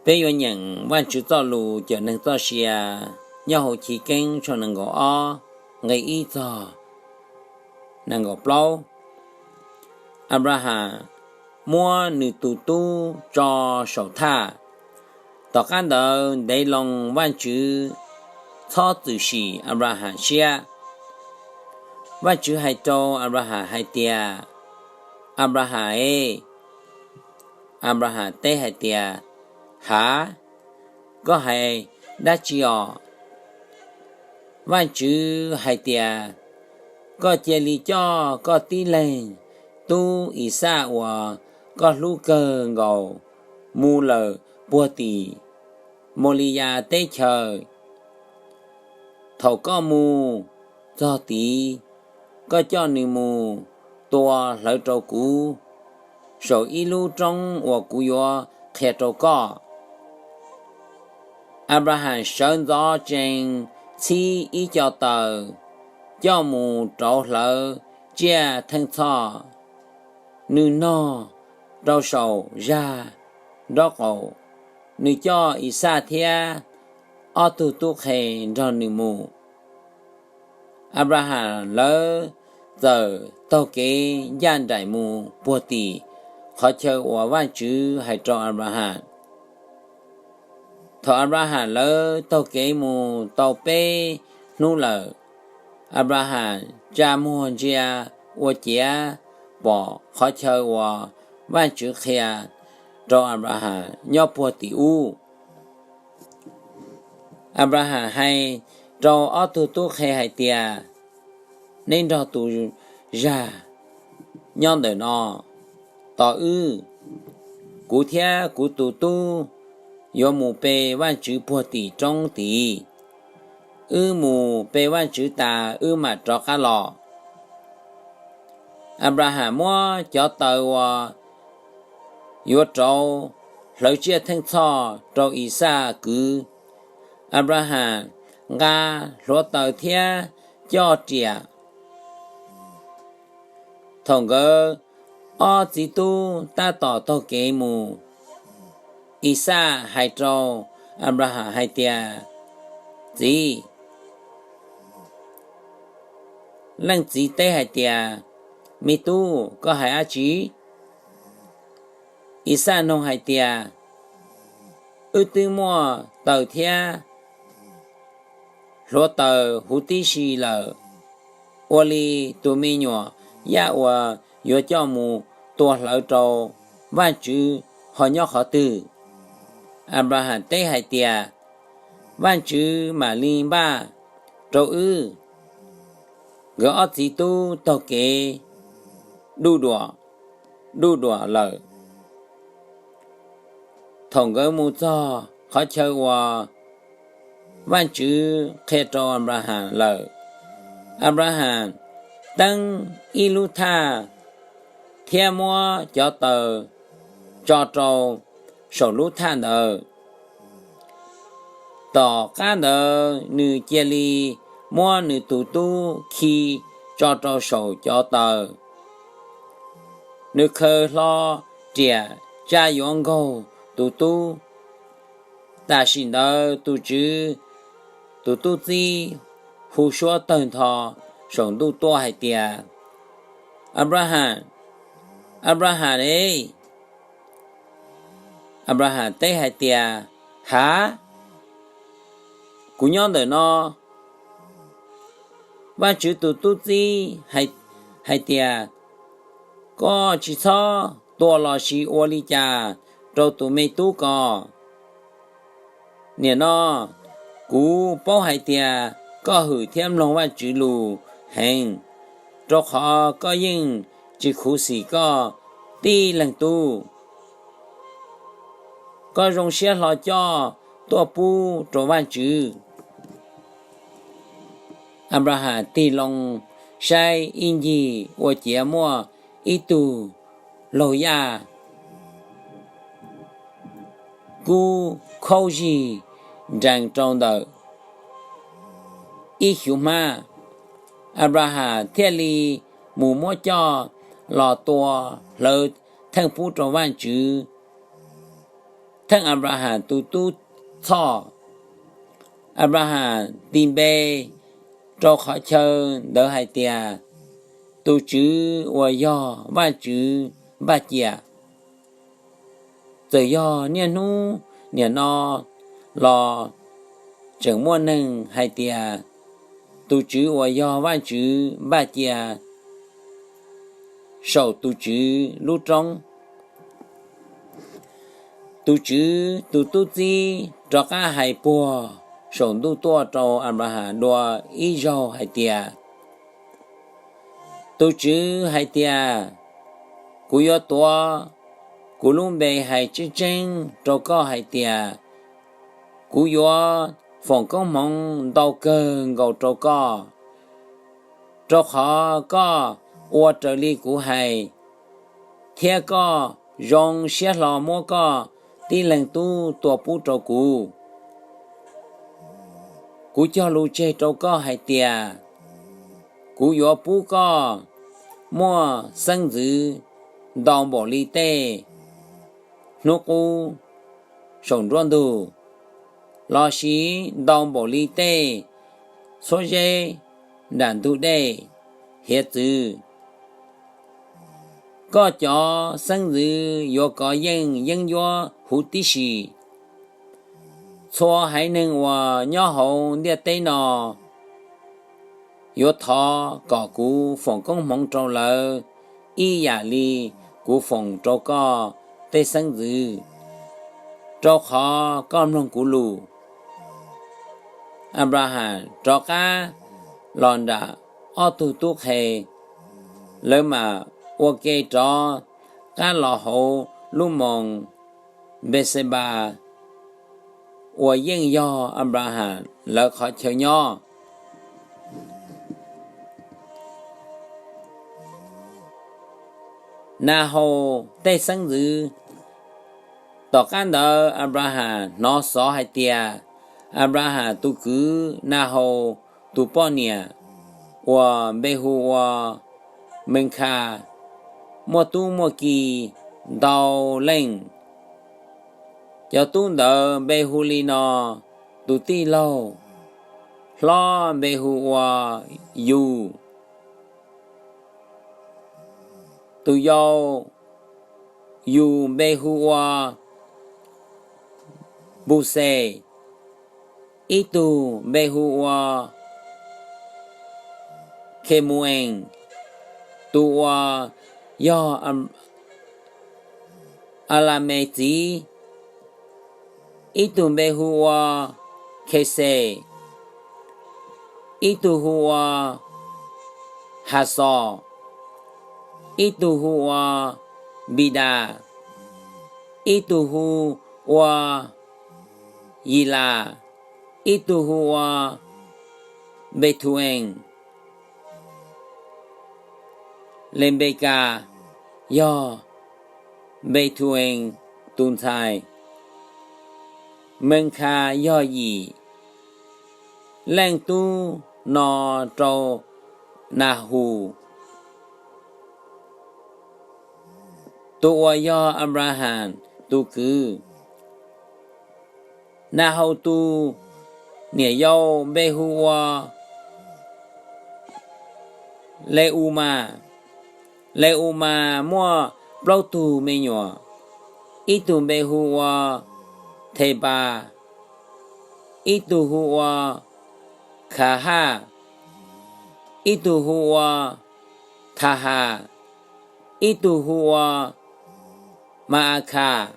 Peb yuav nyeem Vajtswv txoj lus cawm neeg txoj sia nyob hauv Chiv Keeb tshooj nees nkaum ob, nqe ib txog nees nkaum plaub. Anplahas muab nws tus tub tso saum thaj. Tom qab ntawd ntev loo Vajtswv txhob txwm sim Anplahas siab. Vajtswv hais rau Anplahas hais tias, Anplahas e! Anplahas teb hais tias, Hav, koj hais dab tsi os? Vajtswv hais tias, Koj cia li coj koj tib leeg tub Ixaj uas koj hlub kawg nkaus mus lawm puag tim Mauliyas teb chaws. Thaum koj mus txog tid, koj coj nws mus tua hlawv rau kuv saum ib lub roob uas kuv yuav qhia rau koj. Anplahas sawv ntxov tsees txhib ib co taws coj mus rauv hlawv tsiaj theej txhoj. Nws nog rau saum zaj nraub qaum. Nws coj Ixaj thiab ob tug tub qhe nrog nws mus. Anplahas lawv txawm taug kev ncaj nraim mus puag tim qhov chaw uas Vajtswv hais rau Anplahas. Thaum Anplahas lawv taug kev mus tau peb hnub lawm, Anplahas tsa muag ntsia ua ciav pom qhov chaw uas Vajtswv qhia rau Anplahas nyob puag tim ub. Anplahas hais rau ob tug tub qhe hais tias, Neb nrog tus zag nyob ntawm no tos wb. Kuv thiab kuv tus tub yuav mus pe Vajtswv puag tim roob tid. Wb mus pe Vajtswv tas wb mam rov qab los. Anplahas muab cov taws uas yuav rauv hlawv tsiaj theej txhoj rau Ixaj kwv. Anplahas nqa hluav taws thiab coj riam. Thaum nkawd ob txiv tub tab tom taug kev mus, Ixaj hais rau Anplahas hais tias, Txiv! Leej txiv teb hais tias, Me tub, koj hais dab tsi? Ixaj nug hais tias, Wb twb muaj taws thiab hluav taws huv tib si lawm, ua li tus me nyuam yaj uas yuav coj mus tua hlawv rau Vajtswv ho nyob qhov twg? Anplahas teb hais tias, Vajtswv mam li npaj rau wb. Nkawd ob txiv tub taug kev duj duam, duj duam lawm. Thaum nkawd mus txog qhov chaw uas Vajtswv qhia rau Anplahas lawm, Anplahas teeb ib lub thaj thiab muab cov taws tso rau saum lub thaj ntawd. Tom qab ntawd nws cia li muab nws tus tub khi tso rau saum cov taws. Nws khaws hlo riam tsa yuav nkaug tus tub. Tam sim ntawd tus tswv tus tub txib hu suab tawg ntho saum ntuj tuaj hais tias, Anplahas, Anplahas e! Anplahas teb hais tias, Hav, kuv nyob ntawm no. Vajtswv tus tub txib hais tias, Koj tsis txhob tua los sis ua li cas rau tus me tub ko. Nim no kuv paub hais tias koj hwm thiab mloog Vajtswv lus heev, rau qhov koj yeej tsis khuv xim koj tib leeg tub. Koj zoo siab hlo coj tuaj pub rau Vajtswv. Anplahas tig loo saib ib ncig ua ciav muaj ib tug laug yaj kub khaub zig nrees rau ntawm ib xyuv hmab. Anplahas thiaj li mus muab coj los tua hlawv theej pub rau Vajtswv. theej Anplahas tus tub txhoj. Anplahas tis npe rau qhov chaw ntawd hais tias, Tus Tswv uas yog Vajtswv npaj cia. Txawm yog niaj hnub nim no los tseem muaj neeg hais tias, Tus Tswv uas yog Vajtswv npaj cia saum tus Tswv lub roob. Tus Tswv tus tub txib rov qab hais puag saum ntuj tuaj rau Anplahas dua ib zaug hais tias, Tus Tswv hais tias, kuv yuav tuav kuv lub npe hais tseeb tseeb rau koj hais tias, kuv yuav foom koob hmoov ntau kawg nkaus rau koj, rau qhov koj ua raws li kuv hais, thiab koj zoo siab hlo muab koj tib leeg tub tua pub rau kuv. Kuv cog lus tseg rau koj hais tias, kuv yuav pub koj muaj xeeb ntxwv ntau npaum li tej hnub qub saum nruab ntug, lossis ntau npaum li tej txhuab zeb nram ntug dej hiav txwv. Koj cov xeeb ntxwv yuav kov yeej yeeb ncuab huv tib si. Txhua haiv neeg uas nyob hauv ntiaj teb no yuav thov kom kuv foom koob hmoov rau lawv ib yam li kuv foom rau koj tej xeeb ntxwv, rau qhov koj mloog kuv lus. Anplahas rov qab los nram ob tug tub qhe, lawv mam ua ke rov qab los hauv lub moos Npexenpas uas yeej yog Anplahas lawv qhov chaw nyob. Nahaus tej xeeb ntxwv. Tom qab ntawd Anplahas hnov xov hais tias Anplahas tus kwv Nahaus tus poj niam uas npe hu ua Meenkhas muaj tub muaj ki ntau leej. Cov tub ntawd npe hu li no: tus tij laug hlob npe hu ua Yus, tus yau Yus npe hu ua Npuxes, ib tug npe hu ua Khemuees, tus uas yog Alames txiv, ib tug npe hu ua Khexes, ib tug hu ua Haxos, ib tug hu ua Npidas, ib tug hu ua Yilas, ib tug hu ua Npethuees. Lenpekas yog Npethuees tus ntxhais, Meenkhas yog yim leej tub no rau Nahus, tus uas yog Anplahas tus kwv. Nahus tus niam yau npe hu ua Le-umas. Le-umas muaj plaub tug me nyuam, ib tug npe hu ua Thepas, ib tug hu ua Khahas, ib tug hu ua Thahas, ib tug hu ua Ma-a khas,